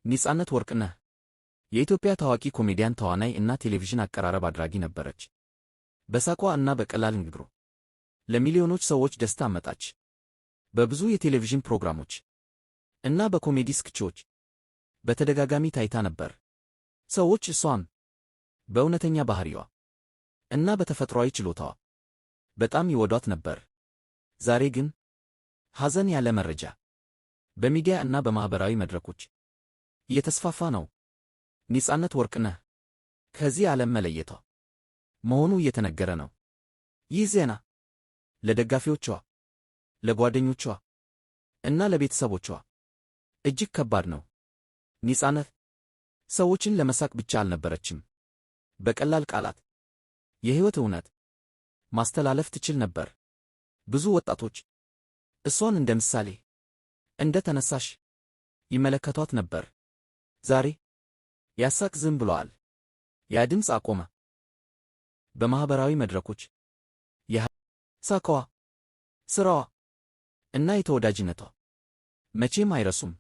ነፃነት ወርቅነህ የኢትዮጵያ ታዋቂ ኮሜዲያን፣ ተዋናይ እና ቴሌቪዥን አቀራረብ አድራጊ ነበረች። በሳቋ እና በቀላል ንግግሯ ለሚሊዮኖች ሰዎች ደስታ አመጣች። በብዙ የቴሌቪዥን ፕሮግራሞች እና በኮሜዲ ስኬቾች በተደጋጋሚ ታይታ ነበር። ሰዎች እሷን በእውነተኛ ባህሪዋ እና በተፈጥሯዊ ችሎታዋ በጣም ይወዷት ነበር። ዛሬ ግን ሐዘን ያለ መረጃ በሚዲያ እና በማኅበራዊ መድረኮች እየተስፋፋ ነው። ነፃነት ወርቅነህ ከዚህ ዓለም መለየቷ መሆኑ እየተነገረ ነው። ይህ ዜና ለደጋፊዎቿ፣ ለጓደኞቿ እና ለቤተሰቦቿ እጅግ ከባድ ነው። ነፃነት ሰዎችን ለመሳቅ ብቻ አልነበረችም። በቀላል ቃላት የሕይወት እውነት ማስተላለፍ ትችል ነበር። ብዙ ወጣቶች እሷን እንደ ምሳሌ፣ እንደ ተነሳሽ ይመለከቷት ነበር። ዛሬ ያ ሳቅ ዝም ብሏል። ያ ድምፅ አቆመ። በማኅበራዊ መድረኮች ሳቋ፣ ስራዋ እና የተወዳጅነቷ መቼም አይረሱም።